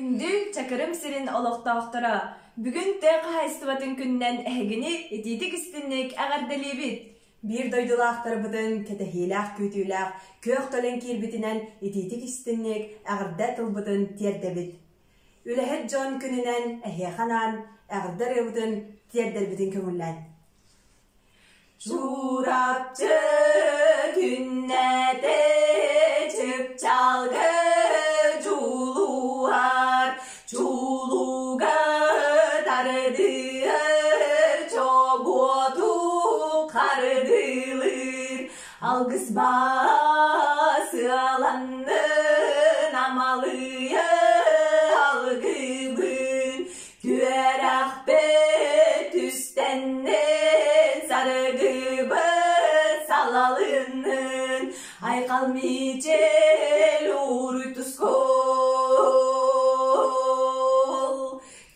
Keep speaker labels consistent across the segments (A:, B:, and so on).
A: Күндү Чакырым сирин олохтоохторо! Бүгүн тыа хаһаайыстыбатын күнүнэн эһигини итиитик-истинник эҕэрдэлиибит!
B: Биир дойдулаахтарбытын кэтэһиилээх-күүтүүлээх күөх төлөн киирбитинэн итиитик-истинник эҕэрдэ тылбытын тиэрдэбит. Үлэһит дьон күнүнэн эһиэхэ анаан эҕэрдэ ырыабытын тиэрдэрбитин көҥүллээн.
A: Чурапчы күннэтэ чыпчаалга дьулуһар, чулууга тардыһар, чобуоту хардыылыыр, алгыс сыаланнын амалыйа алгыыбын, Түөрэхпит түстэннин, сарыгыбыт салалыннын, айхал мичил ууруй тускул.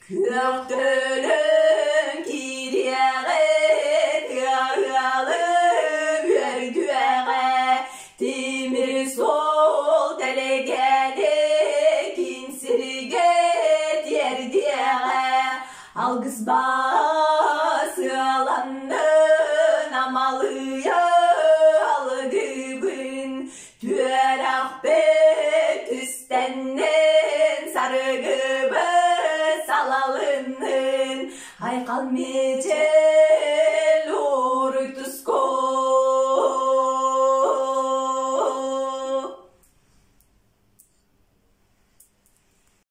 A: Күөх төлөн киириэҕи, тыа-ыалы үөрдүөҕэ, тимир суол тэлэгэни киин сиргэ тиэрдиэҕэ, алгыс сыаланнын амалыйа алгыыбын, түөрэхпит түстэннин, сарыгыбыт салалыннын, айхал мичил.